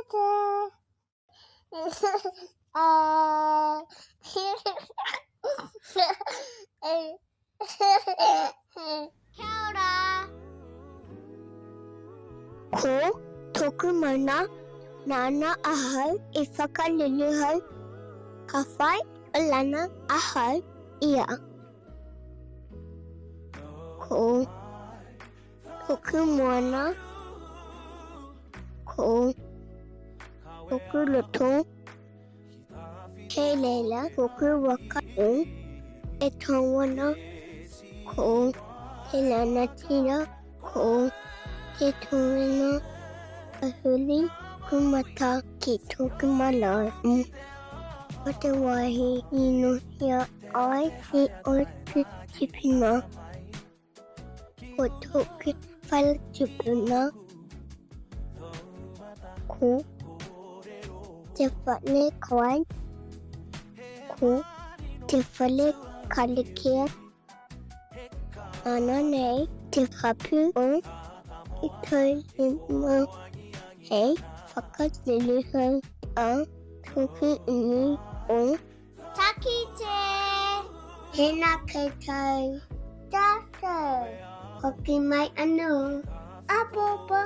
Takite! Kia ora! Ko toku mana, nana ahau i whakanunuhau, ka whai oranga ahau ia. Ko toku moana, ko toku roto, kei reira toku waka o e tau ana, ko te ranatira, ko te toenga ka huri ku mata ki toku marae. Ko te wāhi i nohia ai e ōku tipuna. Ko tōku whare tupuna. Ko te whare kai. Ko te whare karakia. Nāna nei te hapū o Itaurima hei whakaruruhau a tōku iwi o Takite! Tēnā koutou. Tātou. Hoki mai anō. Āpōpō.